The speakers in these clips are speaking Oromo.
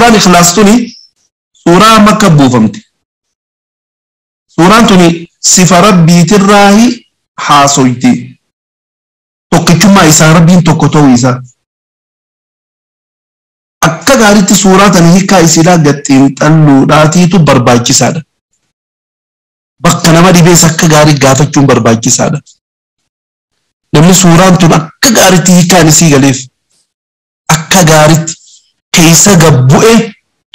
Suuraan Ikhlaas tuni suuraa Makka buufamte. Suuraan tuni sifa rabbiitirraahi haasoyti. Tokkichummaa isaa rabbiin tokko ta'uu isaa. Akka gaariitti suuraa tana hiikaa isiidhaa gaxiinxalluudhaatiitu barbaachisaadha. Bakka nama dhibees akka gaarii gaafachuun barbaachisaadha. Namni suuraan tun akka gaariitti hiikaan isii galeef akka gaariitti keessa gabbu'e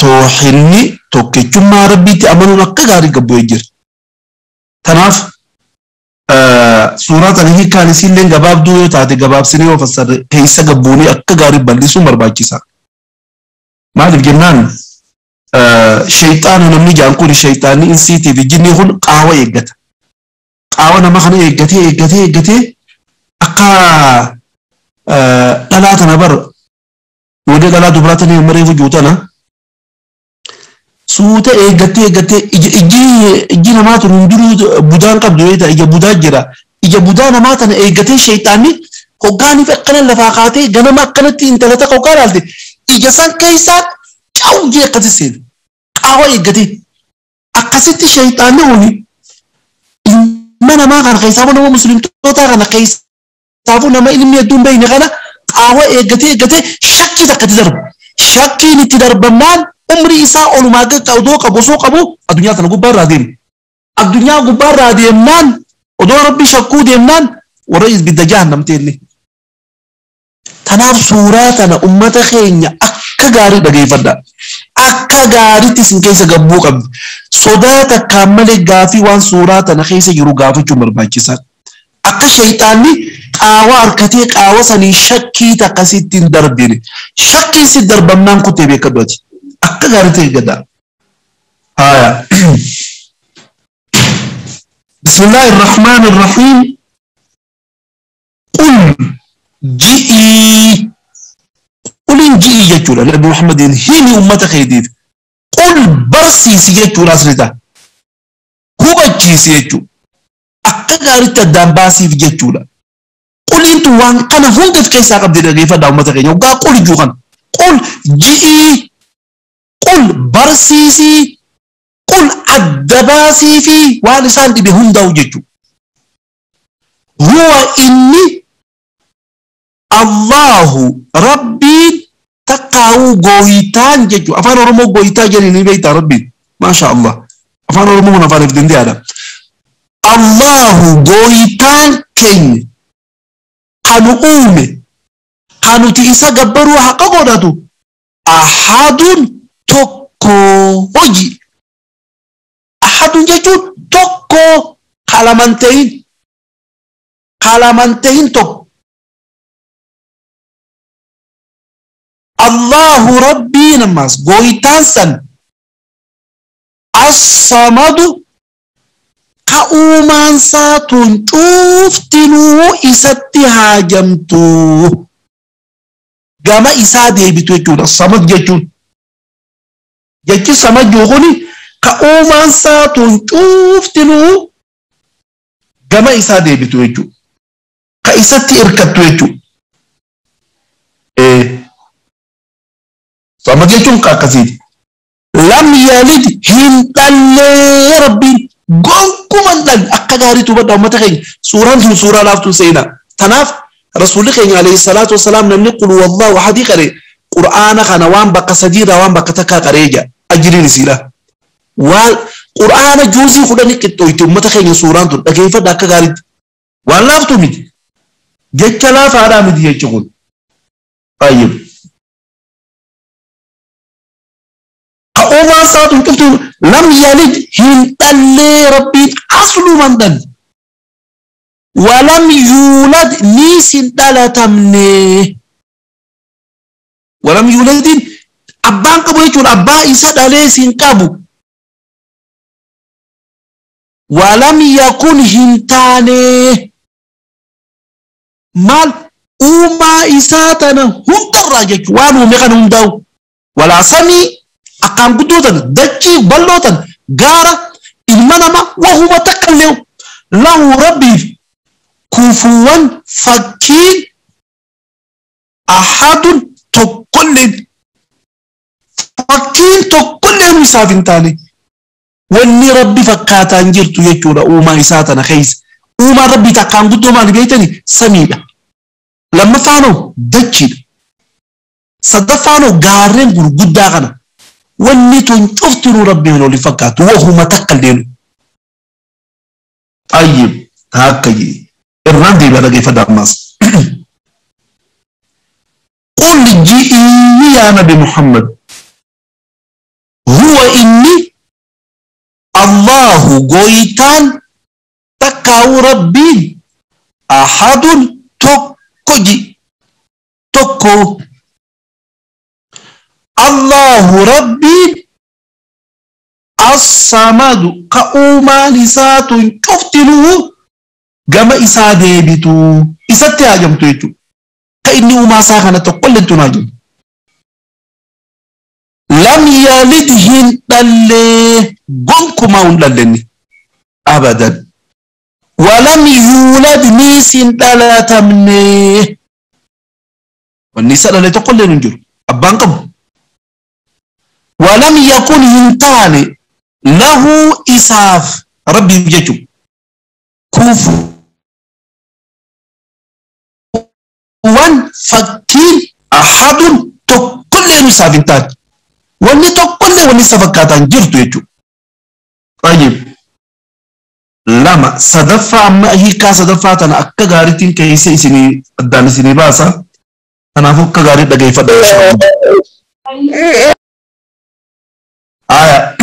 toohinni tokkichummaa rabbiitti amanuun akka gaarii gabbu'ee jira. Tanaaf suuraa tana hiikaan isiillee gabaabduu yoo taate gabaabsinee yoo fassarre keessa gabbuunee akka gaarii bal'isuun barbaachisaadha. Maaliif jennaan shayxaana namni jaan kun shayxaanni insiitii fi jinnii kun qaawa eeggata. Qaawa nama kana eeggatee eeggatee eeggatee akka dhalaa tana bar ijoollee dhalaa dubaraa tana maree fujuu tana suuta eeggattee eeggattee ijji namaa tun hundinuu budaan qabdu yoo ta'e ija budaa jira. Ija budaa namaa tana eeggatee shayxaanni hoggaaniif akkana lafaa kaatee ganama akkanatti intala takka hoggaa laalte ija san keessaa caw jee akkasi seena. Qaawa eeggatee akkasitti shayxaanni kuni ilma namaa kana keessaafuu nama muslimtootaa kana keessaafuu nama ilmi hedduun beekne kana qaawa eeggatee eeggatee shakkii takkatti darba. Shakkiin itti darbamnaan umrii isaa olumaa gadi odoo qabu osoo qabu addunyaa tana gubbaa irraa deema. Addunyaa gubbaa irraa deemnaan odoo rabbi shakkuu deemnaan warra ibidda jahannamtee illee. Tanaaf suuraa tana ummata keenya akka gaarii dhageeffadha. Akka gaariitti isin keessa gabbuu qabdi. Sodaa takkaan malee gaafii waan suuraa tana keessa jiru gaafachuun barbaachisaadha. Akka shayxaanni qaawa harkatee qaawa sanii shakkii takkasitti hin darbine. Shakkiin si darbamnaan kuttee beekadhu ati. Akka gaariitti eeggadha. Haaya. Bismillaahi Rahmaani Rahiim. Qul ji'ii. Quliin ji'ii jechuudha. Nabi Muhammadiin himi ummata keetiif. Qul barsiisi jechuudha asirraa. Hubachiisi jechuudha. Akka gaariitti addaan baasiif jechuudha. Quliin tun waan kana hunda of keessaa qabdi dhageeffadhaa ummata keenya. Hoggaa qul juu kana. Qul ji'ii. Qul barsiisii. Qul adda baasii fi waan isaan dhibe hundaa'u jechuudha. Huwa inni Allahu Rabbiin takkaa'uu gooyitaan jechuudha. Afaan Oromoo gooyitaa jedhanii ni beektaa Rabbiin. Maasha Allah. Afaan Oromoo kun afaan if danda'aadha. Allahu gooyitaan keenya kan uume kan nuti isa gabbaruu haqa godhatu ahadun tokko hojii. Ahadun jechuun tokko kalaman ta'in kalaman ta'in tokko. Allahu Rabbiin ammas gooyitaan san as-samadu ka uumaan isaa tun cuuftinuu isatti haajamtu gama isaa deebitu jechuudha. Samad jechuun jechi samad jiru kuni ka uumaan isaa tun cuuftinuu gama isaa deebitu jechuudha. Ka isatti hirkattu jechuudha. Samad jechuun ka akkasiiti. Lam yalid hin dhallee Rabbiin gonkumaa hin dhalle akka gaariitu hubadhaa uummata keenya. Suuraan tun suuraa laaftuu seenaa. Tanaaf rasuulli keenya alayhi salaatu wasalaam namni qul huwallahu ahadii qaree qur'aana kana waan bakka sadiirraa waan bakka takkaa qaree jira ajiriin isiidha. Waan qur'aana juuzii 10 qixxooyte uummata keenya suuraan tun dhageeffadha akka gaariitti. Waan laaftuu miti. Jecha laafaadhaa miti jechi kun. Tayyib. Uumaan isaa tun cuftu lam yalid hin dhallee Rabbiin aslumaan dhalle. Walam yuulad niis hin dhalatamne. Walam yuuladin abbaan qabu jechuudha. Abbaa isa dhalees hin qabu. Walam yakun hin taane. Maal uumaa isaa tana hundarraa jechuudha. Waan uume kana hundaa'u. Walaa samii akkaan guddoo tana dachii bal'oo tana gaara ilma namaa wahuma takka illee lahu rabbiif kufuwan fakkiin ahadun tokkolleen Fakkiin tokkollee isaaf hin taane. Wanni rabbi fakkaataan jirtu jechuudha uumaa isaa tana keessa. Uumaan rabbii takkaan guddoo maali beektani? Samiidha. Lammaffaanoo dachiidha. Sadaffaanoo gaarreen gurguddaa kana. Wanni tun cuftinuu rabbiin waliin fakkaatu. Wahuma takka illee. Tayyib takka jee. Irraan deebi'a dhageeffadha ammaas. Qul ji'ii yaa Nabi Muhammad. Huwa inni Allahu gooytaan takkaa'u rabbiin ahadun tokko ji tokko. Allahu rabbiin as-samadu ka uumaan isaa tun cuftinuu gama isaa deebitu isatti haajamtu jechuudha. Ka inni uumaa isaa kana tokkollee tun haajamu. Lam yalid hin dhallee gonkumaa hin dhallenni abadan. Walam yuulad niis hin dhalatamne. Wanni isa dhale tokkollee hin jiru. Abbaan qabu. Walam yakun hin taane lahu isaaf rabbiif jechuudha. Kufuwan fakkiin ahadun tokkollee isaaf hin taane. Wanni tokkollee wanni isa fakkaataan jirtu jechuudha. Tayyib. Lama sadaffaa amma hiikaa sadaffaa tana akka gaariitiin keessa isinii addaan isinii baasa. Kanaafuu akka gaarii dhageeffadha. Aya.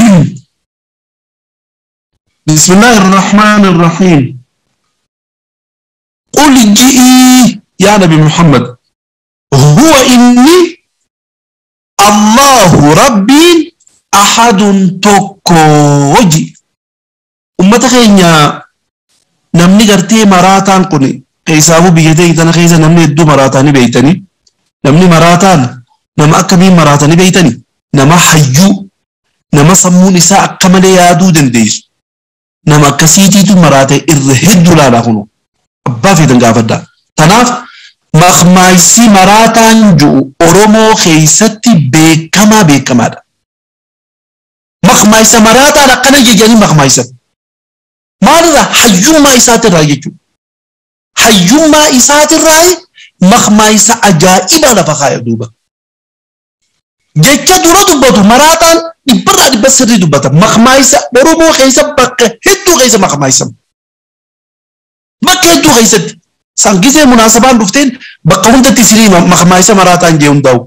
Bismillahirrahmanirrahiim. Qul ji'ii yaa Nabi Muhammad. Huwa inni Allahu rabbiin ahadun tokko ji. Ummata keenya namni gartee maraataan kun keessaafuu biyya ta'e tana keessa namni hedduu maraataanii beeytanii. Namni maraataan nama akkamiin maraatanii beeytanii? Nama hayyuu, nama sammuun isaa akka malee yaaduu dandeessu. Nama akkasiitiitu maraatee irra hedduu laalaa kunu. Abbaa feetan gaafadhaa. Tanaaf maqmaayisii maraataan jiru Oromoo keessatti beekamaa beekamaadha. Maqmaayisa maraataan akkana jejjanii maqmaayisa. Maalirraa? Hayyummaa isaatirraa jechuudha. Hayyummaa isaatirraa maqmaayisa ajaa'ibaa lafa kaaya duuba. Jecha dura dubbatu maraataan dhibbarraa dhibba sirrii dubbata. Maqmaayisa Oromoo keessa bakka hedduu keessa maqmaayisa. Bakka hedduu keessatti. Sangisee munaasabaan dhufteen bakka hundatti isinii maqmaayisa maraataan jee hundaa'u.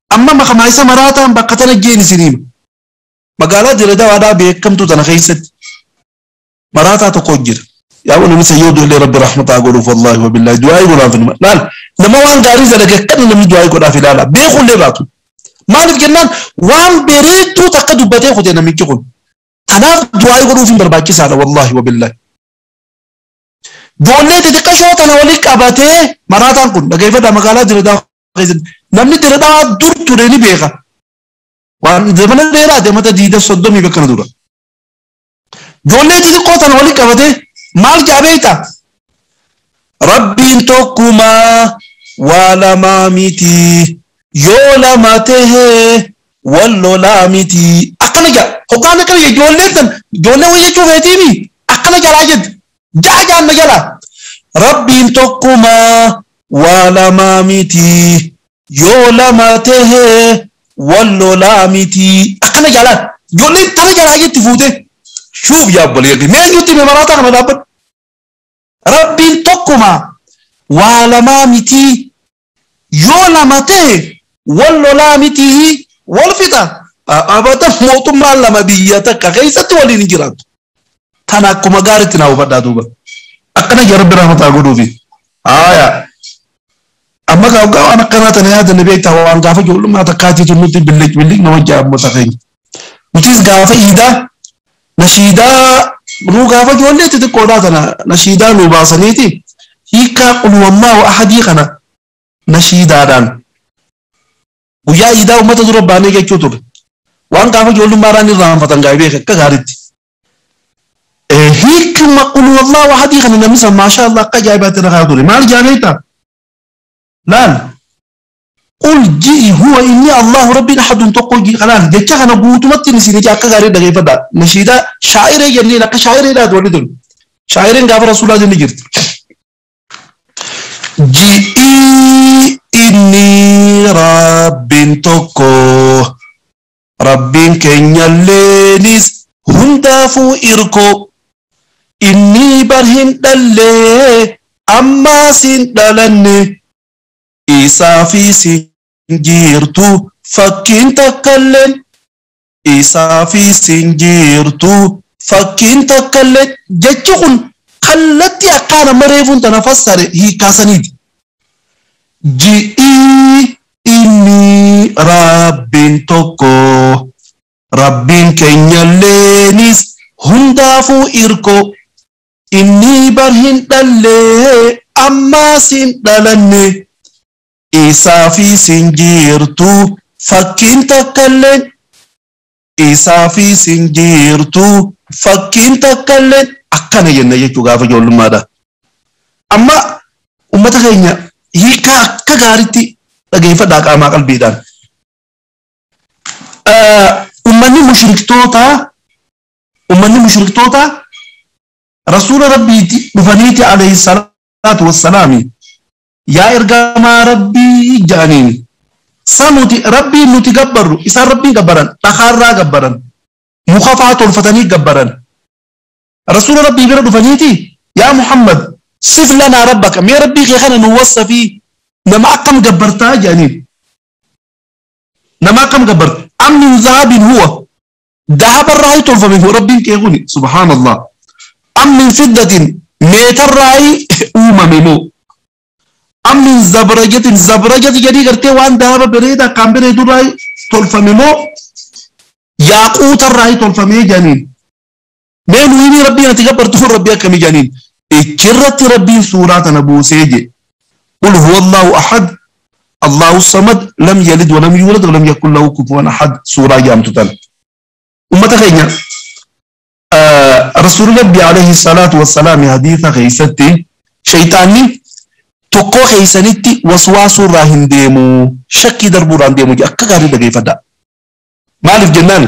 Amma maqmaayisa maraataan bakka tana jeen isinii. Magaalaa Dirree Dawaadhaa beekamtuu tana keessatti maraataa tokko jira. Yaa namni sayyoo du'ellee rabbi rahmataa godhuuf wallaahi wa billaahi du'aa'ii godhaaf nama. Laal nama waan gaarii dalage akkan namni du'aa'ii godhaaf ilaala. Beekullee baatu. Maaliif jennaan waan bareedduu takka dubbatee kute namichi kun. Kanaaf du'aa'ii godhuuf hin barbaachisaadha wallaahi wa billaahi. Ijoollee xixiqqashoo tana waliin qabatee maraataan kun dhageeffadhaa magaalaa Dirree Dawaa keessatti namni Dirree Dawaa dur ture ni beeka. Waan zamana dheeraa deemata 20-30 bakka na dura. Ijoollee xixiqqoo tana waliin qabatee maal jaa beektaa? Rabbiin tokkumaa waa lamaa miti yoo lama tahee wal lolaa miti. Akkana jaa hoggaan akkana jaa ijoolleen tan ijoollee wayii jechuu feetiimi akkana jalaa jetti. Jaa jaanna jala. Rabbiin tokkumaa waa lamaa miti yoo lama tahee wal lolaa miti. Akkana jalaan ijoolleen tana jalaa jetti fuute. Shuuf yaa obboleeyyan mee eenyutti mee maraataa kana dhaabbadhu. Rabbiin tokkumaa waa lamaa miti yoo lama ta'e wal lolaa miti wal fixa. Abata mootummaan lama biyya takka keessatti waliin hin jiraatu. Tana akkuma gaariitti naa hubadhaa duuba. Akkana jara rabbi rahmataa godhuufi. Haaya. Amma gaa waan akkanaa tana yaadanne beektaa waan gaafa ijoollummaa takkaatiitu nuti billiq billiq nama jaammota keenya. Nutis gaafa iidaa nashiidaa nuu gaafa ijoollee xixiqqoodhaa tana nashiidaa nuu baasaniiti hiikaa qulwammaa wa ahadii kana nashiidaadhaan guyyaa iidaa uummata dura baanee jechuu ture. Waan gaafa ijoollummaadhaan irraanfatan gaa beeka akka gaariitti. Hiikuma qulwammaa wa ahadii kana namni san maashaa Allah akka ajaa'ibaatti rakaa ture. Maal jaa beektaa? Laal. Qul ji'i huwa inni Allahu rabbiin ahadun tokko ji'i kanaaf jecha kana guutumatti isin ija akka gaarii dhageeffadha. Nashiidaa shaa'iree jenneen akka shaa'ireedhaati wanni tun. Shaa'ireen gaafa rasuulaa jenne jirti. Ji'i inni rabbiin tokko rabbiin keenyalleenis hundaafuu irko inni bar hin dhallee ammaas hin dhalanne isaafis hin jirtu fakkiin takkalleen isaafis hin jirtu fakkiin takkalleen jechi kun kallattii akkaan amma reefuun tana fassare hiikkaasaniiti. Ji'i inni rabbiin tokko rabbiin keenyalleenis hundaafuu irko inni bar hin dhallee ammaas hin dhalanne isaafis hin jirtu fakkiin takkalleen isaafis hin jirtu fakkiin takkalleen akkana jenna jechuu gaafa ijoollummaadha. Amma uummata keenya hiikaa akka gaariitti dhageeffadhaa qaamaa qalbiidhaan. Uummanni mushriktoota rasuula rabbiitti dhufaniiti alayhi salaatu wassalaami yaa ergamaa rabbii jedhaniin sa nuti rabbiin nuti gabbarru isaan rabbiin gabbaran dhakaarraa gabbaran muka fa'aa tolfatanii gabbaran rasuula rabbii bira dhufaniiti yaa Muhammad sif lanaa rabbaka mee rabbii kee kana nu wassafii nama akkam gabbartaa jedhaniin nama akkam gabbarta am min zahabin huwa dahabarraa tolfame rabbiin kee kuni subhaanallah am min fiddatin meetarraa uumame moo am min zabrajatin zabrajati jedhii gartee waan dahaba bareedaa akkaan bareedurraa tolfame moo yaaquutarraa tolfamee jedhaniin mee nu himi rabbiin ati gabbartu kun rabbii akkamii jedhaniin ichirratti rabbiin suuraa tana buusee je qul huwa allahu ahad allahu samad lam yalid walam yulad walam yakun lahu kufuwan ahad suuraa jedhamtu tana ummata keenya rasuulli rabbi alayhi salaatu wassalaam hadiisa keessatti shayxaanni tokkoo keessanitti waswaasuurraa hin deemu shakkii darbuurraa hin deemu akka gaarii dhageeffadha. Maaliif jennaan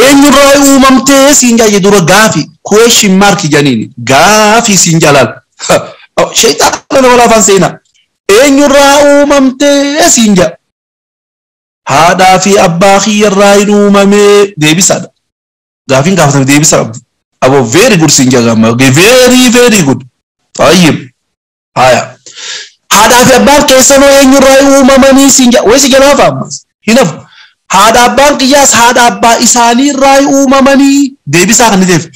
eenyurraa uumamtee siin jaje dura gaafi question mark jedhaniin gaafi siin jalaal shayxaana nama laafaan seenaa eenyurraa uumamtee siin jaa haadhaa fi abbaa kiyyarraa hin uumamee deebisaadha. Gaafiin gaafatame deebisa qabdi. Aboo very good siin jaa very very good. Tayyib. Haya. Haadhaa fi abbaan keessanoo eenyurraa uumamanii siin jaa wayisi jalaafa ammas hin hafu. Haadha abbaan kiyyaas haadha abbaa isaaniirraa uumamanii deebisaa kan ta'eef.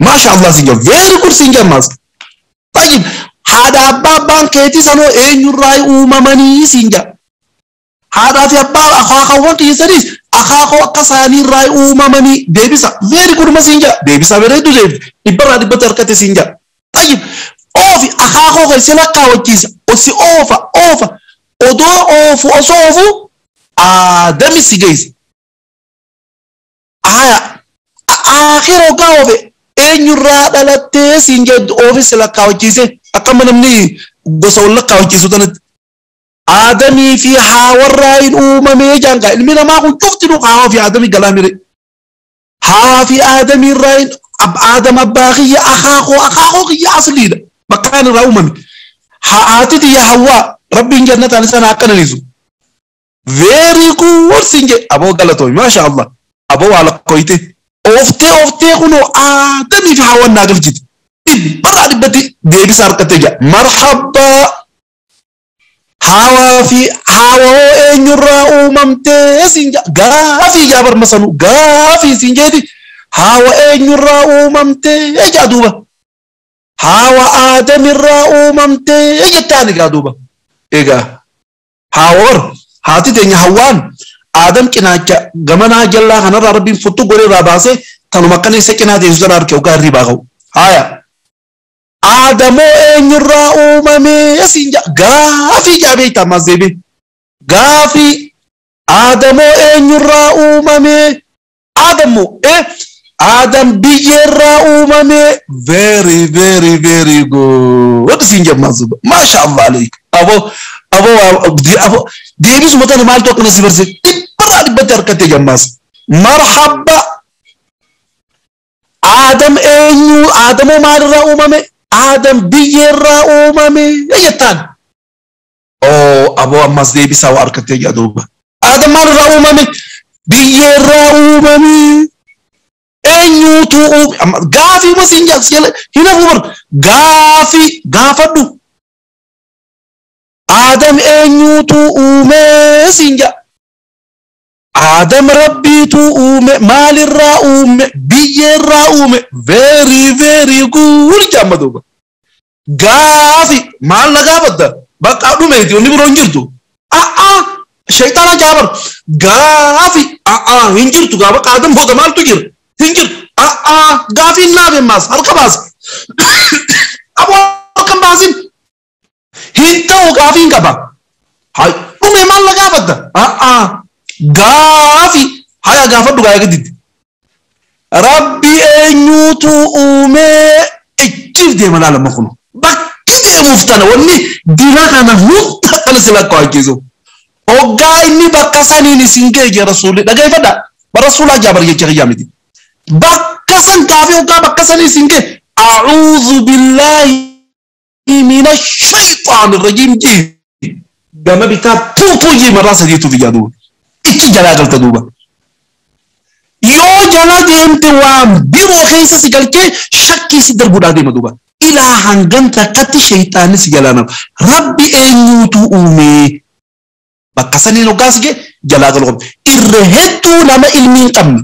Maasha Allah siin jaa very good siin jaa ammas. Tayyib. Haadha abbaa abbaan keetii sanoo eenyurraa uumamanii siin jaa. Haadhaa fi abbaa akaakaawwan keessaniis akaakoo akka isaaniirraa uumamanii deebisa. Very good siin jaa deebisa bareedu deebisa. Dhibbarraa dhibbatti harkate siin jaa. Tayyib. Oofi akaakoo kan si lakkaawwachiisa. Osi oofa oofa odoo oofu osoo oofu aadami si geesse. Haya aakhira hoggaa oofe eenyurraa dhalattee siin jedhu oofi si lakkaawwachiise akkama namni gosa wal lakkaawwachiisu tanatti. Aadamii fi haawarraa hin uumamee jaangaa ilmi namaa kun cufti nu haawaa fi aadamii galaamire. Haawaa fi aadamii irraa hin aadam abbaa kiyya akaakoo akaakoo kiyya asliidha. Bakkaan irraa uumame. Haati tiyya hawwaa rabbiin jannataan isaan akka naniisu. Very good siin jedhe aboo galatoomi maasha Allah aboo waa lakkoyte ooftee ooftee kunoo aadamii fi haawwan naa galchite. Dhibbarraa dhibbatti deebisa harkattee jira. Marhabbaa haawaa fi haawaa eenyurraa uumamtee siin jedha gaafii jaabar masanu gaafii siin jedhi haawa eenyurraa uumamtee jaa duuba. Haawa aadamirraa uumamtee jettaan egaa duuba. Egaa haawar haati teenya hawwaan aadam cinaacha gamanaa jallaa kanarraa rabbiin futtu godhee irraa baasee tanuma akkana isa cinaa teessu sana harkee hoggaa hirribaa ka'u. Haaya. Aadamoo eenyurraa uumamee siin jaa gaafii jaa beektaa ammas deebiin. Gaafii aadamoo eenyurraa uumamee aadamoo Aadam biyyeerraa uumamee very very very good siin jemmaa zuba maasha Allah aleik aboo Aboo deebisuma tana maaltu akkana si barsiise dhibbarraa dhibbatti harkattee jammaas. Marhabba Aadam eenyu Aadamoo maalirraa uumame? Aadam biyyeerraa uumame jettaan. Oo aboo ammas deebisaa waa harkattee jaa duuba. Aadam maalirraa uumame? Biyyeerraa uumame. Eenyuutu uume? Gaafii mas hin jala hin hafu bar gaafii gaafadhu. Aadam eenyuutu uume siin jaa. Aadam rabbiitu uume maalirraa uume biyyeerraa uume very very good jaamma duuba. Gaafi maal na gaafatta bakka dhumeeti wanni biroo hin jirtu. A'aa shayxaana jaabar gaafi a'aa hin jirtu gaa bakka Aadam booda maaltu jira hin jirtu a'aa gaafiin naaf himmaas harka baasa. Aboo harka hin baasin hin ta'u gaafiin qaba. Hay dhume maal na gaafatta a'aa. Gaafi haya gaafadhu gaa gaditti. Rabbi eenyuutu uumee icciif deema laalama kun. Bakki deemuuf tana wanni dira kana hunda kana si lakkaa'achiisu. Hoggaa inni bakka saniin isin ga'e jee rasuulli dhageeffadha. Rasuulaa jaabar jecha kiyyaa miti. Bakka san gaafii hoggaa bakka sanii isin ga'e a'uudhu billaahi mina shayxaani rajiim jee. Gama bitaa tuutuu jee maraa sadiitu fiyyaa duuba. Ichi jalaa galta duuba. Yoo jala deemte waan biroo keessa si galchee shakkii si darbuudhaa deema duuba. Ilaa hangan takkatti shayxaanni si jalaa nama. Rabbi eenyuutu uume? Bakka saniin hoggaa si ga'e jalaa galu qabdi. Irra hedduu nama ilmii hin qabne,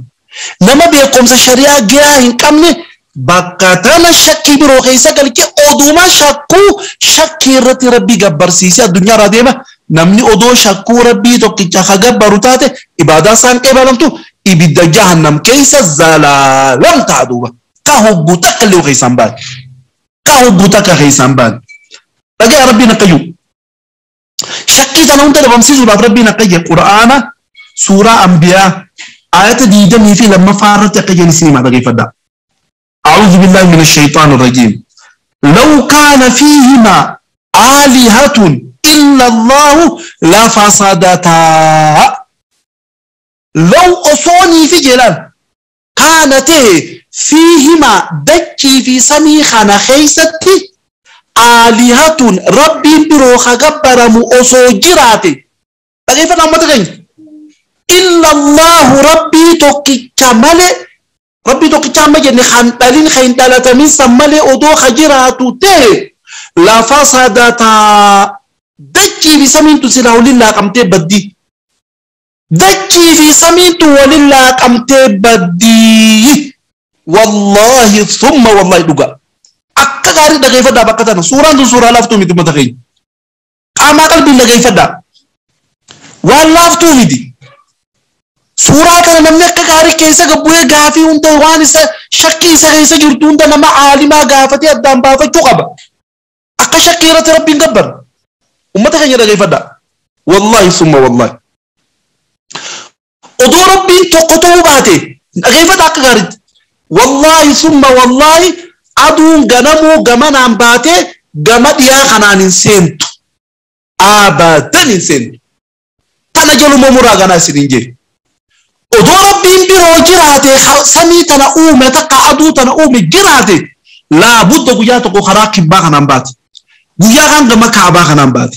nama beekumsa shari'aa gahaa hin qabne bakka tana shakkii biroo keessa galchee oduma shakkuu shakkii irratti rabbi gabbarsiisee addunyaarraa deema. Namni odoo shakkuu rabbii tokkicha ha gabbaru taate ibaadaa isaan qeebalamtu ibidda jahannam keessa zalaalam ta'a duuba. Ka hogguu takka illee keessaan baane. Ka hogguu takka keessaan baane. Dhagaa rabbiin akka jiru. Shakkii tana hunda dhabamsiisuudhaaf rabbiin akka jedhe Qur'aana suuraa Ambiyaa ayata 22 irratti akka jedhe isin himaa dhageeffadhaa. أعوذ بالله من الشيطان الرجيم. لو كان فيهما آلهة إلا الله لفسدتا. لو أصوني في جلال كانت فيهما دكي في سمي خانا خيستي آلهة ربي بروخ غبرم أصو جراتي. كيف نعمل إلا الله ربي توكي كمالي ربي توكي كمالي جن خان خين دالة من سمالي أدو خجراتو تي لفسدتا. دكي في سمين تسلا ولله قمتي بدي. دكي في سمين ولله قمتي بدي. والله ثم والله دوغا. أكا غاري دغيفة دا بقتنا سورة دو سورة لافتو ميتو متخين. قاما قلبي دغيفة دا. واللافتو ميدي. سورة كان نمني أكا غاري كيسا قبوية غافي وانت وانسا شكي سغيسا جرتون دا نما عالما غافتي أدام بافي توقبا. أكا شكي رتي ربي نقبر. وما تخيل دغيفة دا. والله ثم والله. odoo rabbiin tokko ta'uu baate dhageeffata akka gaariitti. Wallaahi summa wallaahi aduun ganamuu gamanaan baatee gama dhiyaa kanaan hin seentu. Abadan hin seentu. Tana jaluma muraa ganaa isiniin jedhe. Odoo rabbiin biroo jiraate samii tana uume takka aduu tana uume jiraate laabudda guyyaa tokko karaa kibbaa kanaan baate. Guyyaa kaan gama kaabaa kanaan baate.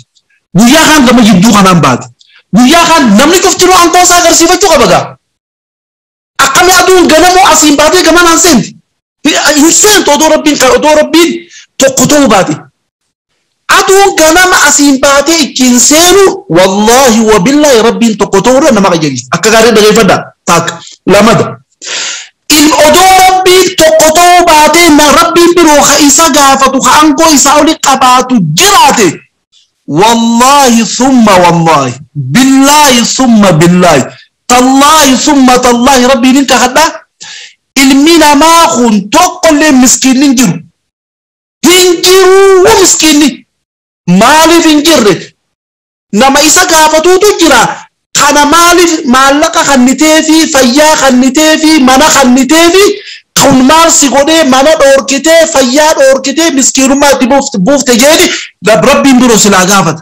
Guyyaa kaan gama jidduu kanaan baate. Guyyaa kaan namni cuftinuu aangoo isaa agarsiifachuu qaba gaa. Akkami aduun ganamoo asiin baatee gamanaan seenti. Hin seentu odoo rabbiin tokko ta'uu baate. Aduun ganama asiin baatee ittiin seenu wallaahi wabillaahi rabbiin tokko ta'uurra nama qajeelchisa. Akka gaarii dhageeffadhaa. Taak lamada. Odoo rabbiin tokko ta'uu baatee rabbiin biroo ka isa gaafatu ka aangoo isaa oli qabaatu jiraate. والله ثم والله بالله ثم بالله تالله ثم تالله ربي ننك خدا المينا ما خون تقل مسكين ننجر هنجرو ومسكين مالي فنجر نما إسا كافتو تجرا خانا مالي مالك خنتي في فيا خنتي في منا خنتي في خون مال سيقودي منا دوركتي فيا دوركتي مسكين ما تبوف تجيني ربي بروس لا غافت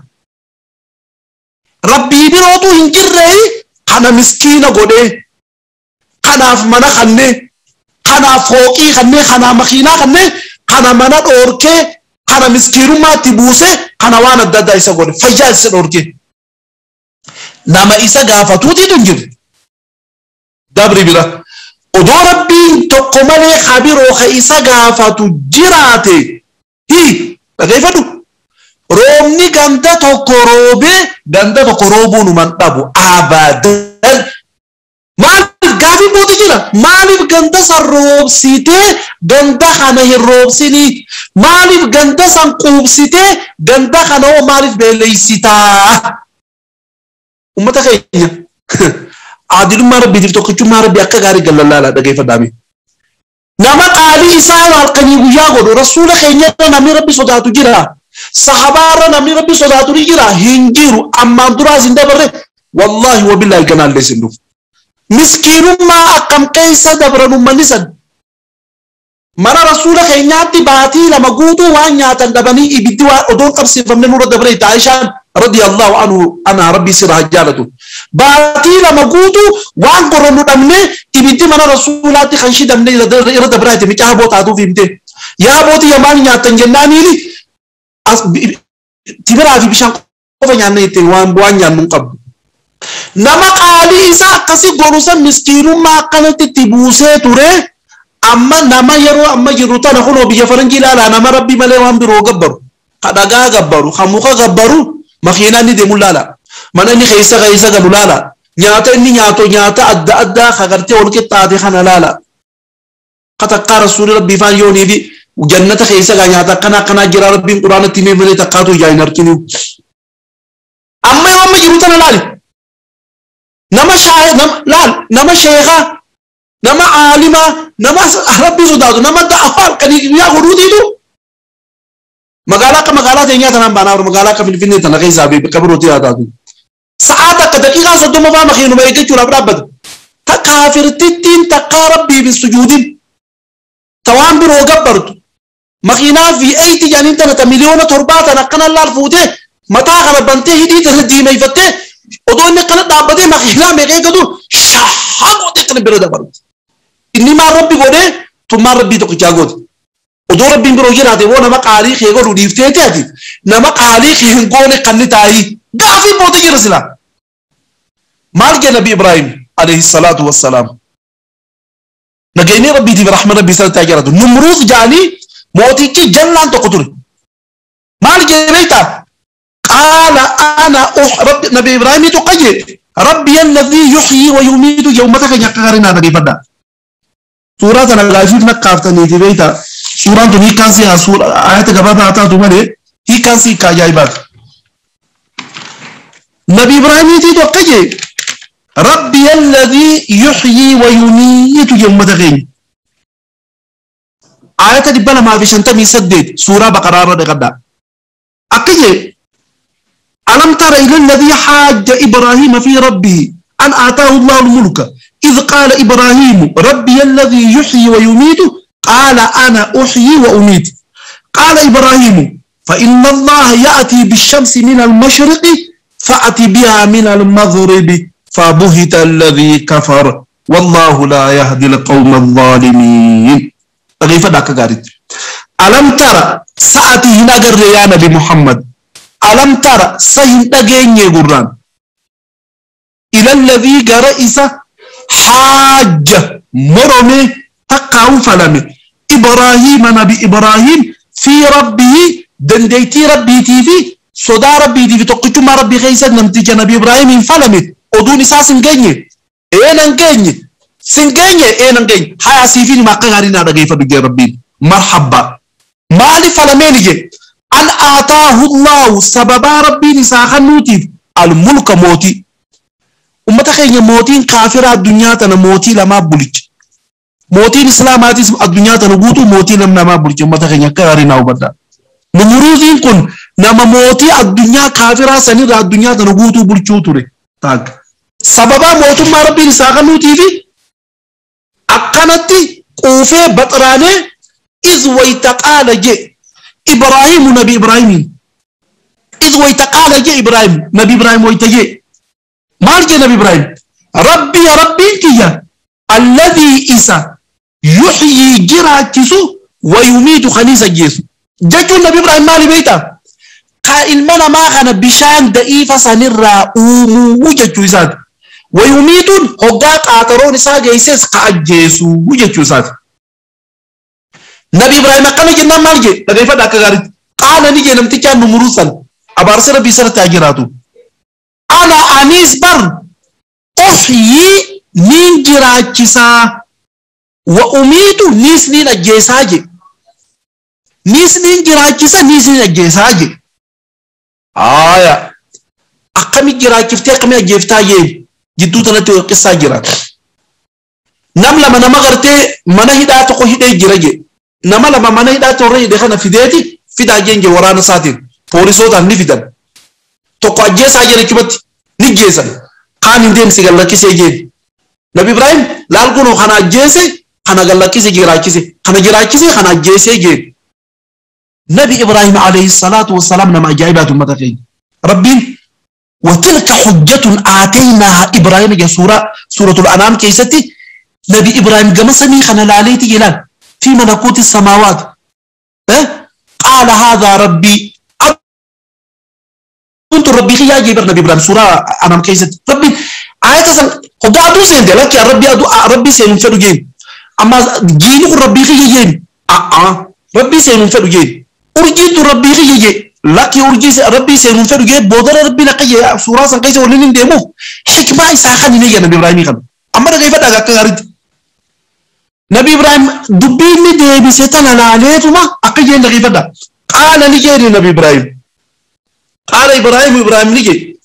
Rabbii birootu hin jirre kana miskiina godhee kanaaf mana kannee kanaaf fooqii kannee kanaaf makiinaa kannee kana mana dhoorkee kana miskiinummaatti buusee kana waan adda addaa isa godhe fayyaa isa dhoorkee nama isa gaafatuutiitu hin jiru. Dabri bira odoo rabbiin tokko malee kabiroo ka isa gaafatu jiraate hi dhageeffadhu. Roobni ganda tokko roobee ganda tokko roobuu numan dhabu abadan. Maaliif gaafii booti jira? Maaliif ganda san roobsitee ganda kana hin roobsinii? Maaliif ganda san quubsitee ganda kana hoo maaliif beeleysitaa? Uummata keenya aadilummaa rabbiitiif tokkichummaa rabbii akka gaarii gallalaalaa dhageeffadhaame. Nama qaalii isaa halkanii guyyaa godhu rasuula keenya namni rabbi sodaatu jira. Sahabaarra namni rabbi sodaatu ni jira hin jiru ammaan duraas hin dabarre wallaahi wabillaahi ganaallee sin dhufu. Miskiinummaa akkam keessa dabran uummanni san mana rasuula keenyaatti baatii lama guutuu waan nyaatan dhabanii ibiddi waan odoon qabsiifamne nurra dabre Aishaan radiyallahu anhu ana rabbii sirraa jaalatu. Baatii lama guutuu waan goronnu dhabne ibiddi mana rasuulaatti kan shidamne irra dabraa micaa bootaatuuf himte. Yaa bootii maal nyaatan jennaaniini tibiraa fi bishaan qofa nyaanne ittiin waan nyaannu hin qabdu. Nama qaalii isaa akkasii godhu san miskiinummaa akkanatti itti buusee ture amma nama yeroo amma jiru tana kunoo biyya faranjii ilaalaa nama rabbii malee waan biroo gabbaru ka dhagaa gabbaru ka muka gabbaru makiinaa inni deemu laala mana inni keessa keessa galu laala nyaata inni nyaatu nyaata adda addaa ka gartee wal qixxaate kana laala ka takkaa rasuulli rabbii faan yoonii fi jannata keessa gaa nyaata akkana akkanaa jira rabbiin quraanatti himee malee takkaatu ijaa hin arginu. Amma yeroo amma jiru tana laali. Nama laal nama sheekaa nama aalimaa nama rabbii sodaatu nama da'awaa halkanii guyyaa godhuutiitu magaalaa akka magaalaa teenyaa tanaan baanaa magaalaa akka Finfinnee tana keessaa fi bakka birootti haa taatu. Sa'aa takka daqiiqaa 30 faa makiinuma eeggachuudhaaf dhaabbata. Ta kaafirtittiin takkaa rabbiif hin sujuudin. Ta waan biroo gabbartu. Makiinaa V8 jedhaniin tana ta miliyoona 7 tana akkana laal fuutee mataa kana bantee hidhii tana diimeeffattee odoo inni akkana dhaabbatee makiinaa meeqa eeggatu shahaa gootee akkana bira dabartu. Inni maal rabbi godhee tun maal rabbii tokkichaa goote. Odoo rabbiin biroo jiraate boo nama qaalii kee godhu dhiifteeti ati nama qaalii kee hin goone kan ni taa'ii gaafii booda jira sila. Maal jedhe Nabi Ibraahim alayhi salaatu wassalaam. Nageenyi rabbiitiif rahma rabbii sanatti haa jiraatu. Numruuz jedhanii mootichi jallaan tokko ture. Maal jedhe beektaa? Qaala ana rabbi Nabi Ibraahimiitu qaje rabbi alladhii yuhyii wa yumiitu jedhe uummata keenya akka gaarii naa dhageeffadhaa. Suuraa tana gaafiif naqqaaftaniiti beektaa? Suuraan tun hiikkaan si haa ayata gabaabaa haa taatu malee hiikkaan si hiikkaa ajaa'ibaati. Nabi Ibraahimiitiitu akka jedhe rabbi alladhii yuhyii wa yumiitu jedhe uummata keenya. Ayata 258 suuraa Baqaraa irra dhaqadhaa. Akka jedhe ألم تر إلى الذي حاج إبراهيم في ربه أن آتاه الله الملك إذ قال إبراهيم ربي الذي يحيي ويميت قال أنا أحيي وأميت قال إبراهيم فإن الله يأتي بالشمس من المشرق فأتي بها من المغرب فبهت الذي كفر والله لا يهدي القوم الظالمين. غيفة داك غاريت ألم ترى سأتي هنا يا نبي محمد ألم ترى سهن دغيني قران إلى الذي رئيس حاج مرمي تقاو فلمي إبراهيم نبي إبراهيم في ربه دنديتي ربي تيفي صدا ربي تيفي تقتو ما ربي خيسا نمتيجا نبي إبراهيم فلمي ودون إسا سنجيني إيه ننجيني سنجيني إيه ننجيني هيا سيفيني ما قغارينا رغيفة بجي ربي مرحبا مالي فلميني جي أن آتاه الله سببا ربي نساخا نوتيف الملك موتي أمتا خيني موتين كافرة الدنيا تنا موتي لما بوليج موتين إسلاماتي الدنيا تنا قوتو موتي لما بوليج أمتا خيني كارينا وبدا نمروزين كن نما موتي الدنيا كافرة سنير الدنيا تنا قوتو بوليجو توري تاك سببا موتو ما ربي نساخا نوتيفي أقنتي قوفي بطراني إذ ويتقال جي إبراهيم نبي إبراهيم إذ ويتقال جي إبراهيم نبي إبراهيم ويتجي مال جي نبي إبراهيم ربي يا ربي كيا الذي إسا يحيي جراتسو ويميت خنيسة جيسو جاكو النبي إبراهيم مالي بيتا قائل منا ما خنا بشان دئيفة سنرى أومو وجاكو إسات ويميتون هقاق آترون إسا جيسيس قاعد جيسو وجاكو إسات نبي إبراهيم قال جنة مال جي لغيفة داك غارت قال نجي نمتكا نمروسا أبارس ربي سر تاجراتو أنا أنيس بر أحيي نين جراجسا وأميت نيس نين أجيساجي نيس نين جراجسا نيس نين أجيساجي آية أقامي جراجفتي أقامي أجيفتاجي جدو تنتي قصة جرا نم لما نمغرتي منه هداتو هدي جراجي نم لما منه هداتو رأي دخنا في ديتي في داجين جي ورانا ساتين بوليسوتان نفيدان tokko ajjeesaa jedhe chumatti ni jeesan kaan hin deemsi gallakkisee jeen Nabi Ibrahim laal kunoo kana ajjeese kana gallakkise jiraachise kana jiraachise kana ajjeesee jeen Nabi Ibrahim alayhi salaatu wassalaam nama ajaa'ibaatu ummata keenya Rabbiin وتلك حجة آتيناها إبراهيم يا سورة الأنعام كيستي نبي إبراهيم قمصني خنا لاليتي جلال في ملكوت السماوات أه؟ قال هذا ربي كنت ربي خيا جبر نبي إبراهيم سورة أنعام كيست ربي آية سن خدا أدو سين لك يا ربي أدو ربي سين فدو جين أما جيني ربي خيا جين ربي سين فدو جين أرجيت ربي خيا جين لك أرجي ربي سين فدو جين بودر ربي لقي سورة سن كيس ولين ديمو حكمة إسحاق نيجي نبي إبراهيم خن أما كيف دعك غريت نبي إبراهيم دبيني دي بسيتنا لعليتما أقيل كيف دا قال لي نبي إبراهيم قال إبراهيم إبراهيم لي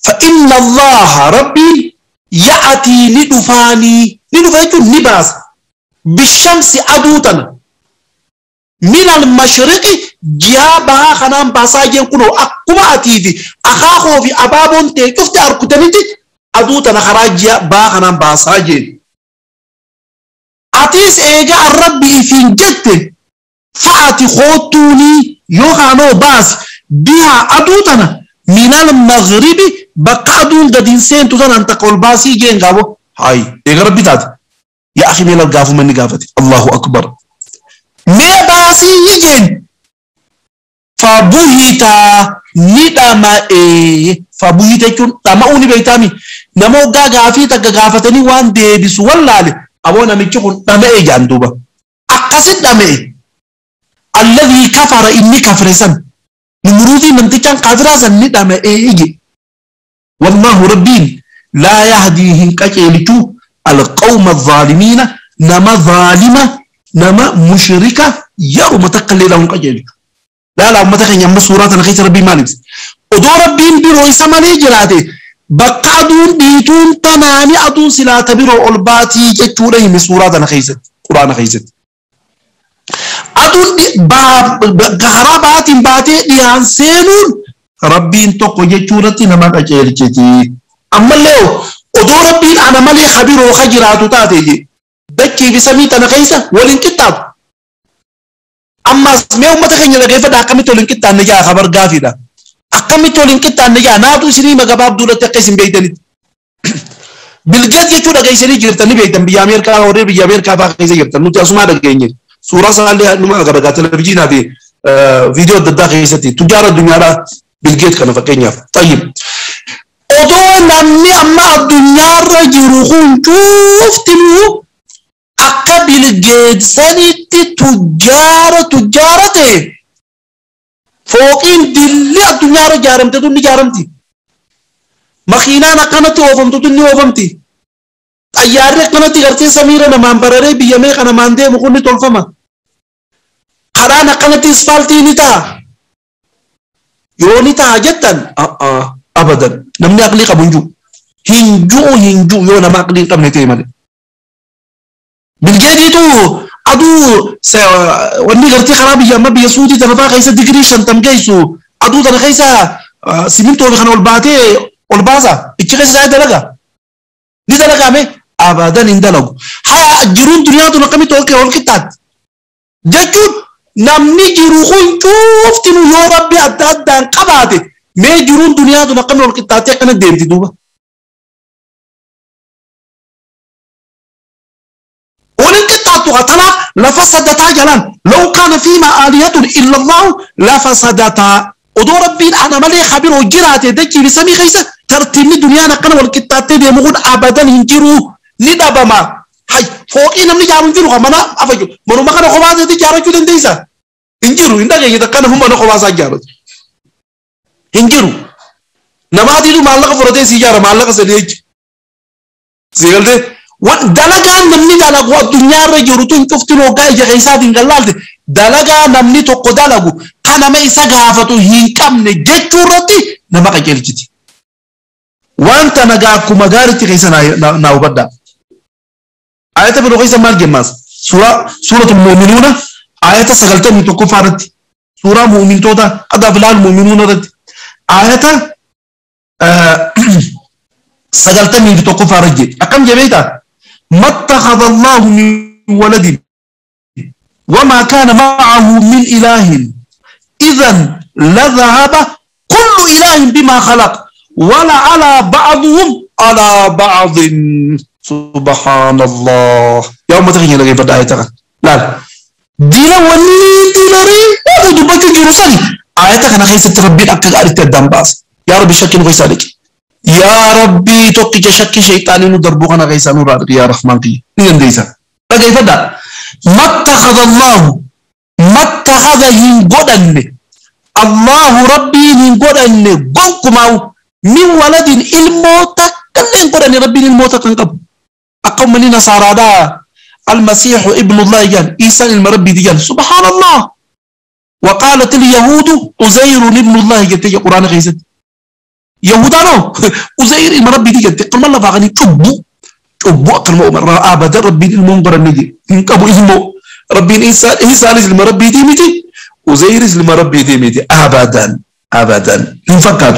فإن الله ربي يأتي ندفاني ندفاني نباس بالشمس أدوتنا من المشرق جابها خنام باساجين كنو أقوم أتيدي أخاخو في أبابون تيكفت أركتنتي أدوتنا خراج با خنام باساجين أتيس إيجا الرب إفين جت فأتي خوتوني يوخانو باس بها أدوتنا من المغرب بقعدون قدين سين تزن أن تقول باسي جين قابو هاي إيجا ربي تات يا أخي ميلا قافو مني قافتي الله أكبر مي باسي يجين فبهتا ندما إيه فبهتا يكون تماوني بيتامي نمو غافي تغافتني وان ديبس والله أبونا ميتشون دما إيه جاندوبا أقصد دما إيه الذي كفر إني كفرسن نمروذي نمتكان قادرا ندما إيه والله ربي لا يهديهم كجلتو القوم الظالمين نما ظالمة نما مشركة يوم تقلل لهم كجلتو لا لا أمتك يا سورة نخيس ربي مالك ودو ربي بيرو يسمى جراتي بقعدون بيتون تناني أدون سلا تبيرو الباتي جتوره من سورة نخيس قرآن خيست أدون غرابات باتي ديان سينون ربي انتقو جتورتي نما كجلتي أما لو ودو ربي أنا مالي خبير وخجراتو تاتي دكي بسمي تنخيسة ولنكتاب أما ما أمتك إن لغيفة أقامت ولنكتاب نجا خبر غافي أقامت ولنكتاب نجا نادو سني مغباب دولة تقسم بيتني بالجد يتو لغيسني جرتني بيتن بيا أمريكا وري بيا أمريكا باقي جرتن نتي أسمع لغيني سورة صالحة نما غرقات تلفزيون في فيديو ضد غيستي تجار الدنيا لا بالجد كانوا فكينيا طيب odoo namni amma addunyaarra jiru kun cuftinuu akka bilgeetsanitti tujjaara tujjaara ta'e fooqiin dilli addunyaarra ijaaramte tun ni ijaaramti. Makiinaan akkanatti oofamtu tun ni oofamti. Xayyaarri akkanatti gartee samiira namaan bararee biyya meeqa namaan deemu kun ni tolfama. Karaan akkanatti isfaaltii ni ta'a. Yoo ni ta'a jettan abadan namni aqlii qabu hin jiru. Hin jiru hin jiru yoo nama aqlii hin qabne ta'e malee. Bilgeetiitu aduu wanni gartee karaa biyya amma biyya suutii tana fa'aa keessa digirii 50 geessu aduu tana keessa simintoo kana ol baatee ol baasa ichi keessa isaa dalaga. Ni dalagame abadan hin dalagu. Haa jiruun duniyaa tun akkamitti ol ol qixxaatti. Jechuun namni jiru kun cuftinu yoo rabbi adda addaan qabaate Mee jiruun duniyaa tun akkamiin wal qixxaattee akkana deemti duuba. Waliin qixxaattu tanaaf lafa sadataa jalaan law kaana fiimaa aalihatun illa Allahu lafa sadataa. Odoo rabbiin ana malee kabiroo jiraate dachii fi samii keessa tartiibni duniyaan akkana wal qixxaattee deemu kun abadan hin jiru ni dhabama. Hay fooqii namni ijaaru hin jiru kan mana afayu manuma kana kophaa isaatti ijaarrachuu dandeessa. Hin jiru hin dhageenye takka nama mana kophaa isaa ijaarratu. Hin jiru. Namaatiitu maallaqa fudhatee si ijaara maallaqa sadii jechuudha. Si galtee dalagaan namni dalagu addunyaarra jiru tun cuftin hoggaa ija keessaatiin kan laalte dalagaa namni tokko dalagu kan nama isa gaafatu hin qabne jechuu irratti nama qajeelchiti. Wanta nagaa akkuma gaariitti keessa naa hubadhaa. Ayata biroo keessa maal jemmaas? Suuratul Mu'minuuna ayata 91 irratti suuraa mu'mintoota qad aflaal mu'minuuna irratti ayata 91 irratti jedhe. Akkam jedhee beektaa? ما اتخذ الله من ولد وما كان معه من إله إذن لذهب كل إله بما خلق ولا على بعضهم على بعض. سبحان الله. يوم تخيل لك بداية لا دينا ولي ديناري ودبك جروسالي آياتك أنا خيسة ربي أكتر أردت الدنباس يا ربي شكل غيسالك يا ربي توقي شك شيطاني ندربوك أنا غيسا نور يا رحمن قي نين ديسا فكيف دا ما اتخذ الله ما اتخذ هنقودن الله ربي هنقودن قنكماو من ولد الموت كلين قدن ربي الموت كنقب أقوم من نصارى دا المسيح ابن الله جان عيسى المربي ديان سبحان الله. وقالت اليهود عزير ابن الله جت القرآن غيست يهودانو عزير المربي ديان تقل الله فاغني تبو تبو أقل ما أبدا ربي المنقر النجي انقبو اسمه ربي عيسى عيسى المربي دي متي عزير المربي دي متي أبدا أبدا نفكر.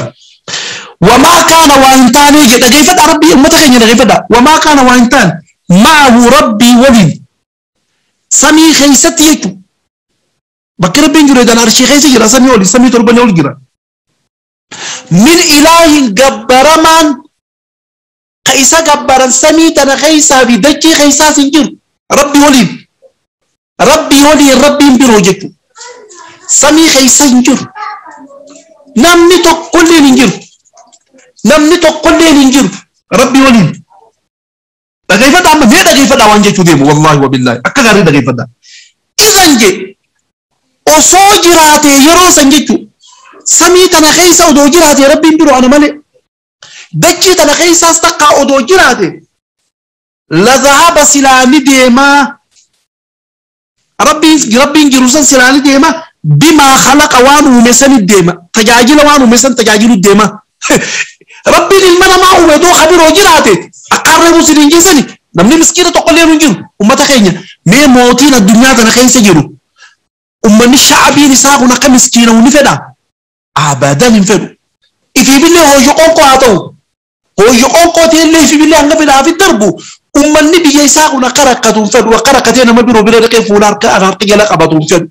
وما كان وانتان دغيفد ربي امته دغيفد وما كان وانتان معه ربي ولد سمي خيستي يجو بكر بن جريدان ارشي خيسي جرا سمي ولي سمي تربني ولي جرا من اله جبرمان خيسا جبران سمي تنا خيسا بدكي خيسا سنجر ربي ولي ربي ولي ربي بروجك سمي خيسا سنجر نمني تقول ننجر namni tokkollee hin jiru rabbi waliin dhageeffadha amma mee dhageeffadha waan jechuu deemu wallaahi wabillaahi akka gaarii dhageeffadha isan je osoo jiraate yeroo san jechuu samii tana keessa odoo jiraate rabbiin biroo ana malee dachii tana keessaas takka odoo jiraate la zahaba silaani deemaa rabbiin jiru san silaani deema bimaa khalaqa waan uume sani deema tajaajila waan uume san tajaajilu deema. ربي المنا ما هو دو خبير وجراته أقرب مسلمين جسني نمني مسكينة تقول لي نجيو وما تخيني مي موتين الدنيا تنا خين سجلو وما الشعبي نساق ونقى مسكينة ونفدا أبدا نفدو إذا بالله هو يقوم قاطو هو يقوم قاطو اللي في بالله أنك في الدرب وما النبي يساق ونقى ركعتهم فدو وقرقتين ما بيرو بيرو كيف ولا ركع ركع لا أبدهم فدو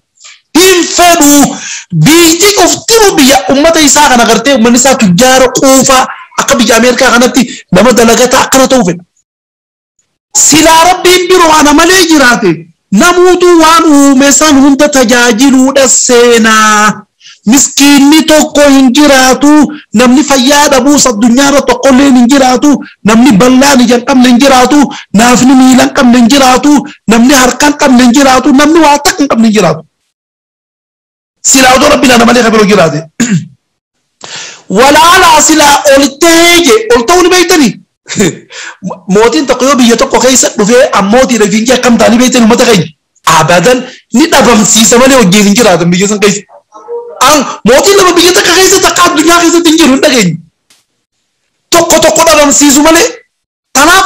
hinfedhu biyyi cuftinu biyya ummata isaa kana gartee ummanni isaa tujjaara quufaa akka biyya Ameerikaa kanatti nama dalagata akkana ta'uu fedha. Silaa rabbiin biroo ana malee jiraate namuutu waan uume san hunda tajaajiluudha seenaa. Miskiinni tokko hin jiraatu namni fayyaa dhabuus addunyaarra tokkolleen hin jiraatu namni bal'aan ija hin qabne hin jiraatu naafni miila hin qabne hin jiraatu namni harka hin qabne hin jiraatu namni waa takka hin qabne hin jiraatu. Silaa odoo rabbiin ana malee kabiroo jiraate. Walaalaa silaa ol ta'ee je ol ta'uu ni beektanii. Mootiin tokko yoo biyya tokko keessa dhufee ammootiidha fiinjii akkam ta'anii beektanii uummata keenya. Abadan ni dhabamsiisa malee hojii hin jiraatan biyya san keessa. Mootiin lama biyya takka keessa takka addunyaa keessatti hin jiru hin dhageenye. Tokko tokko dhabamsiisu malee. Kanaaf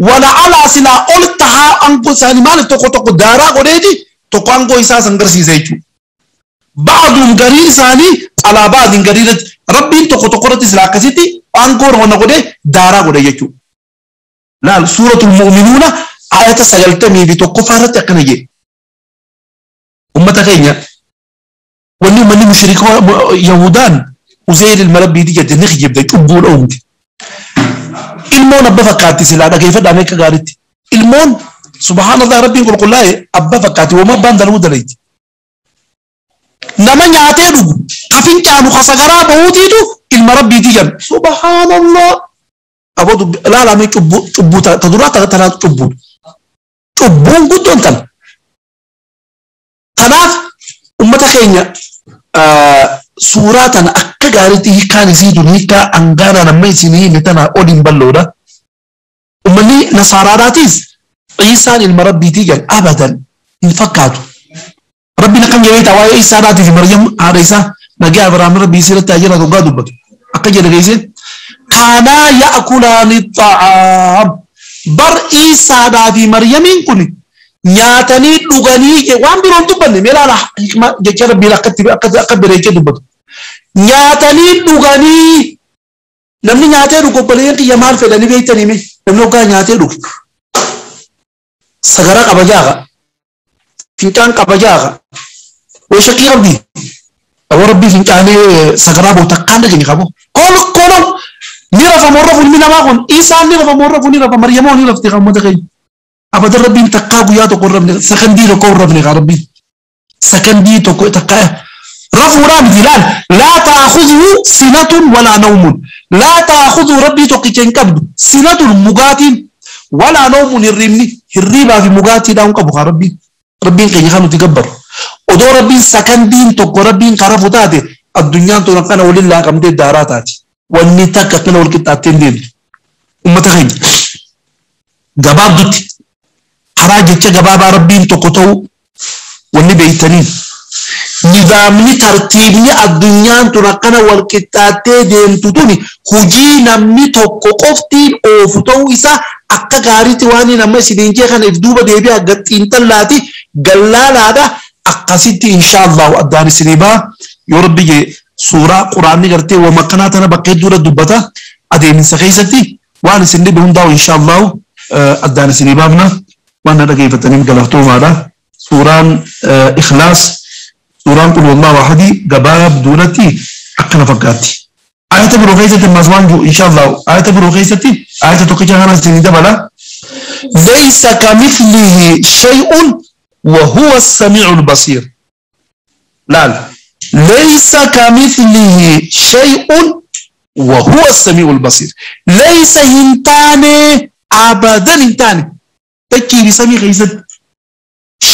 walaalaa silaa ol tahaa aangoo isaanii maaliif tokko tokko daaraa godheeti tokko aangoo isaa san garsiisa jechuudha. بعضهم قرير ثاني على بعض قرير ربي تقو تقرت سلاكستي أنكور ونقوده دارا قده يجو لا سورة المؤمنون آية سجلتني بتقفارة تقنية أمة غينيا وني من مشرك يهودان Uzeyr ilma rabbiiti jette ni kijibde cubbuudha uumte. Ilmoon abba fakkaatti silaa dhageeffadhaan akka gaariitti. Ilmoon subhaanallah rabbiin qulqullaa'e abba fakkaatti wooma abbaan dalaguu dalayti. Nama nyaatee dhugu ka fincaanu ka sagaraa bahuutiitu ilma rabbiiti jedhu subhaanallah. Aboo ilaalame cubbuu ta duraa tanaa cubbuudha. Cubbuun guddoon tana. Kanaaf ummata keenya suuraa tana akka gaariitti hiikkaan isii tun hiikkaa hangaanaan amma isinii hime tana oliin bal'oodha. Ummanni nasaaraadhaatis Iisaan ilma rabbiitii jedhan abadan hin fakkaatu. Rabbiin akkam jedhee ta'a waa'ee Iisaadhaatii fi Maryam haadha isaa nagaa Abrahaam rabbii isii irratti haa jiraatu hoggaa dubbatu. Akka jedhe geessee kaanaa ya'kulaani xa'aam bar Iisaadhaa fi Maryamiin kun nyaatanii dhuganii waan biroo hin dubbanne mee ilaala hikma jecha rabbiin akkatti akka bareechee dubbatu. Nyaatanii dhuganii namni nyaatee dhugu obboleeyyan kiyya maal fedhanii beektanii mee namni hoggaa nyaatee dhugu sagara qaba jaaga fincaan qaba jaaga way shakkii qabdi aboo rabbii fincaanee sagaraa boo takkaan dhageenye qabo kolkolo ni rafa moo rafu ilmi namaa kun isaan ni rafa moo rafu ni rafa maryamoo ni rafti kan uummata keenya abadan rabbiin takkaa guyyaa tokko hin rafne sakandii tokko hin rafne kaa rabbiin sakandii tokko takkaa rafuudhaa miti ilaal laa ta'khudhu sinatun walaa nawmun laa ta'khudhu rabbii tokkicha hin qabdu sinatun mugaatiin walaa nawmun hirriibni hirriibaa fi mugaatiidhaan qabu kaa rabbiin rabbiin keenya kan nuti gabbaru odoo rabbiin sakandiin tokko rabbiin kan rafu taate addunyaan tun akkana waliin laaqamtee daaraa taati wanni takka akkana wal qixxaattee hin deemtu ummata keenya gabaabdutti karaa jecha gabaabaa rabbiin tokko ta'uu wanni beeytaniin nizaamni tartiibni addunyaan tun akkana wal qixxaattee deemtu tuni hujii namni tokko qoftiin oofu ta'uu isaa akka gaariitti waan inni amma isiniin jee kana if duuba deebi'aa xiinxallaati gallaalaadha akkasitti inshaallahu addaan isinii ba'a yoo rabbi jee suuraa quraanni gartee wama akkanaa tana bakka hedduudha dubbata adeeminsa keessatti waan isin dhibe hundaa'u inshaallahu addaan isinii baafna waan na dhageeffataniif galatoomaadha suuraan ikhlaas suuraan qul wallahu ahadi gabaabduunatti akkana fakkaatti. Ayata biroo keessatti ammas waan jiru inshaallahu ayata biroo keessatti ayata tokkicha kana isinii dabala. Laysa kamithlihi shay'un wa huwa as-sami'ul basiir. Laal. Laysa kamithlihi shay'un wa huwa as-sami'ul basiir. Laysa hin taane abadan hin taane dachii fi samii keessatti.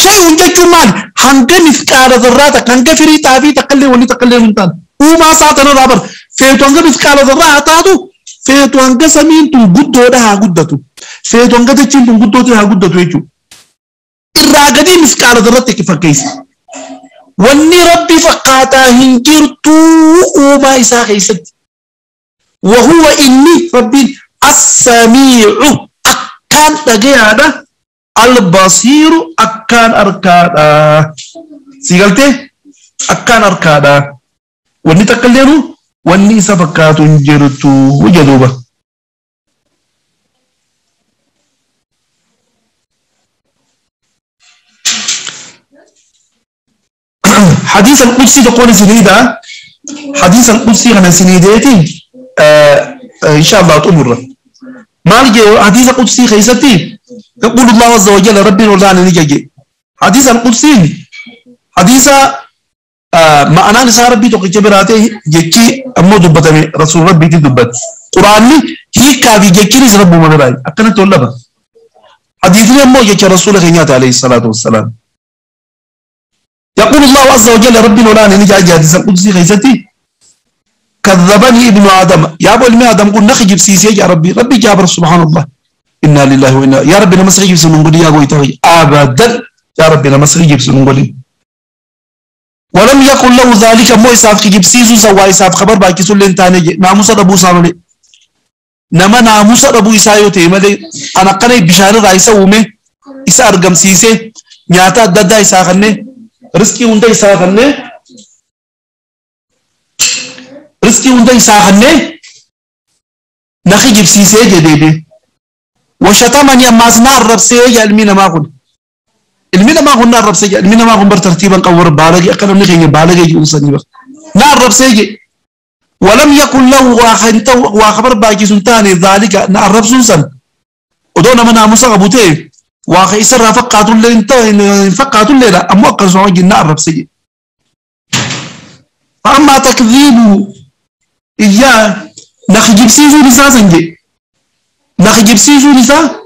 Shay'un jechuun maali? Hanga mithqaala dharraa takka hanga firii xaafii takkallee wanni takkallee hin taane. Uumaa isaa tanarraa bara feetu hanga mithqaala dharraa haa taatu feetu hanga samiin tun guddoodha haa guddatu. Feetu hanga dachiin tun guddoote haa guddatu jechuudha. Irraa gadii mithqaala dharratti fakkeessa. Wanni rabbi fakkaataa hin jirtuu uumaa isaa keessatti. Wahuwa inni rabbiin as-samii'u akkaan dhagayaadha. Al-basiiru akkaan arkaadha. Si galtee? Akkaan arkaadha. Wanni takka illeenu wanni isa fakkaatu hin jirtu jedhuuba. حديث القدسي تقول سنيدا حديث القدسي أنا سنيدتي إن شاء الله تأمر مالك حديث القدسي خيستي يقول الله عز وجل ربي ولا نجي حديث القدسي حديث ما أنا نسى ربي توقي جبراته جكي أمو دبتني رسول ربي تدبت قرآني هي كافي جكي رز ربو من رأي أكنا تولبا حديثني أمو جكي رسول خينيات عليه الصلاة والسلام يقول الله عز وجل ربي ولا نجي حديث القدسي خيستي كذبني ابن آدم يا أبو المي آدم قل نخجب سيسي يا ربي ربي جابر سبحان الله إنا لله وإنا يا ربي لما سخجب سنقولي يا قوي أبدا يا ربي لما سخجب سنقولي ولم يكن له ذلك مو إساف خجب سيسو سوا إساف خبر باكي سلين تاني ناموس أبو سامري نما ناموس أبو إسايو تيمالي أنا قني بشارة رئيسة ومي إسا أرقم سيسي نياتا دادا إسا خني رزقي وندا إسا خني رزقي وندا إسا خني نخجب سيسي جديدي وشتمني أما زنار رب سيجا المينا ما قل المينا ما قل نار رب سيجا المينا ما قل بر ترتيبا قور بالغي أقل من خيني بالغي يوصني بخ نار رب سيجا ولم يكن له واخبر باقي سلطان ذلك نعرب سنسن ودون من ناموس أبوتي واخ إسر فقاتل اللي انت فقاتل اللي لا أمو أقل سعوج نعرب سيء فأما تكذيب إياه نخجب سيزو لسا سنجي نخجب سيزو لسا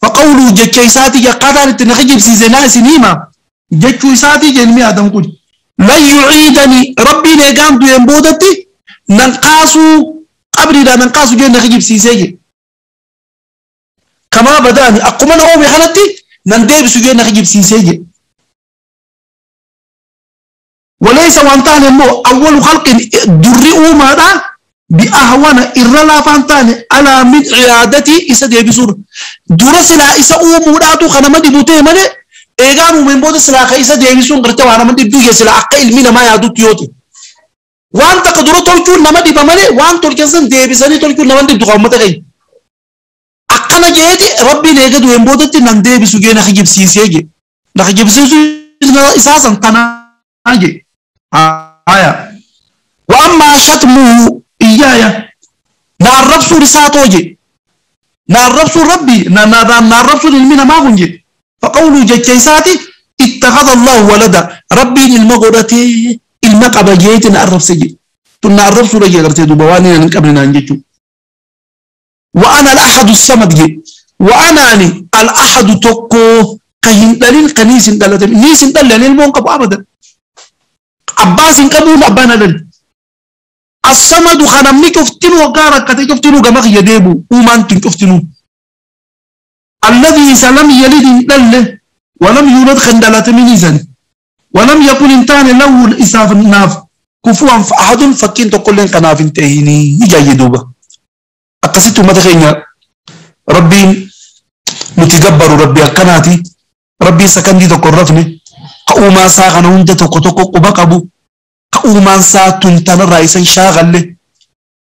فقوله جتشيساتي يقاتل نخجب سيزنا سنيما جتشيساتي جنمي آدم كل لا يعيدني ربي نقام دوين بودتي ننقاسو قبري لا ننقاسو جن نخجب سيزي كما بدأني أقوم أنا أومي خلتي نندب سجن نخجب سيزي وليس وانتان مو أول خلق درئوا ماذا بأهون إرلا فانتان على من عيادتي إسا دي بسور درس لا إسا أوموراتو خنما دي بوتي مالي إيغانو من بود سلا خيسا دي بسور قرتا وانا من دي بوجي سلا أقا إلمينا ما يادو تيوتي وان تقدرو تولكو نما دي بمالي وان تولكسن دي بساني تولكو نما دي بتقاو متغي أقنا جيتي ربي ليغدو من بودتي نان دي بسوجي نخجب سيسيجي نخجب سيسي إساسا تناجي آية وأما شتمه إيايا نعرف سور ساتوجي نعرف سور ربي نعرف سور المينا ما هنجي فقوله جتشيساتي اتخذ الله ولدا ربي المغرتي المقبة جيت نعرف سجي تنعرف سور جيرتي دوبواني نقبلنا نجيتو وأنا الأحد الصمد جي وأنا أني الأحد توكو كهين دليل قنيس دلت نيس دلل المنقب أبدا عباس قبول أبانا دل الصمد خنمني كفتنو وقارك كفتنو كما يديبو ومان كفتنو الذي سلم يلد دل ولم يولد خندلة منيزا ولم يكن انتان له الإساف الناف كفوا أحد فكين تقول لن كناف انتهيني يجي دوبا أقصيتو ما تخينيا ربي نتجبر ربي أكناتي ربي سكندي تقرفني كأوما ساغن هند تكتوك قبقبو كأوما ساتون تن رئيسا شاغل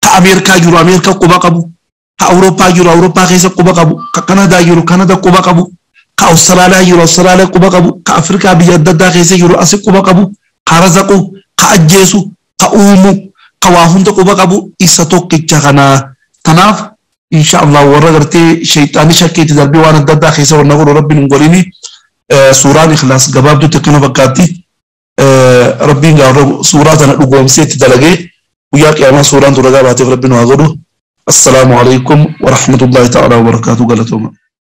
كأمريكا يورو أمريكا قبقبو كأوروبا يورو أوروبا خيس قبقبو ككندا يورو كندا قبقبو كأستراليا يورو أستراليا قبقبو كأفريقيا بيددا خيس يورو أسي قبقبو كرزقو كأجيسو كأومو كواهند قبقبو إساتوك كجانا تناف إن شاء الله ورغرتي شيطاني شكيت دربي وانا ددا خيس ونقول ربي نقوليني سورة إخلاص قباب دو تكنو بقاتي ربي قال سورة أنا أقوم سيت دلقي وياك يا ما سورة رجابات ربنا وغيره. السلام عليكم ورحمة الله تعالى وبركاته. قالتهم.